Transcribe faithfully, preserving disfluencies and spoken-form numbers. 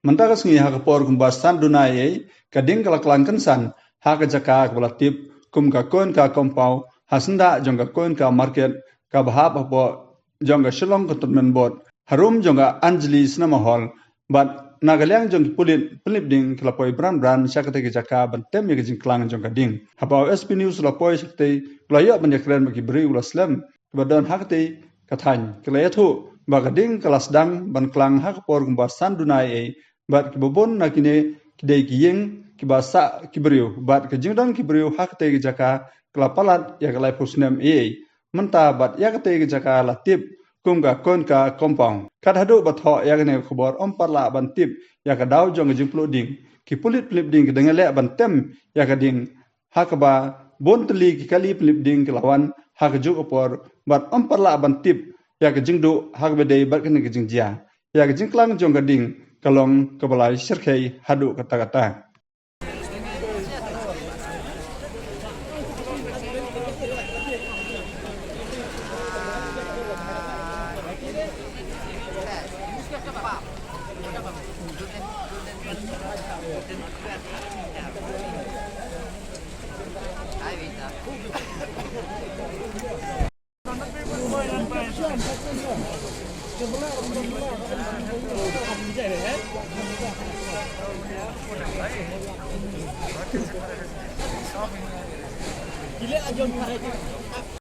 Mynta ka sngi ha ka por kumba san duna ei, ka ding ka la klang kynsan ha ka jaka kaba la tip kum ka Koinka Compound, ha syndah jong ka Koinka Market, kaba hap hapoh jong ka Shillong Cantonment Board, harum jong ka Anjali Cinema Hall, bad na ka liang jong ki pulit pynlip ding ki la poi bran bran sha katei ka jaka ban tem ïa ka jingklang jong ka ding. Haba u S P News u la poi sha katei, u la ïoh ban ïakren bad ki briew kiba la slem, kiba don ha katei ka thaiñ. Ki la ïathuh ba ka ding ka la sdang ban klang ha ka por kumba san duna ei, bad kiba bun na kine ki dei ki ïing kiba sah ki briew, bad ka jingdon ki briew ha katei ka jaka ka la palat ïa ka laiphew snem ei. Mynta bad ïa katei ka jaka la tip kum ka Koinka Compound. Kat haduh ba thoh ïa kane ka khubor, ym pat lah ban tip ïa ka daw jong ka jingpluh ding. Ki pulit pynlip ding ki dang ïaleh ban tem ïa ka ding, ha kaba bun tylli ki kali pynlip ding ki la wan ha kajuh ka por, bad ym pat lah ban tip ïa ka jingduh ha kaba dei bad kane ka jingjia. Ïa ka jingklang jong ka ding ka long kaba la shyrkhei haduh katta katta.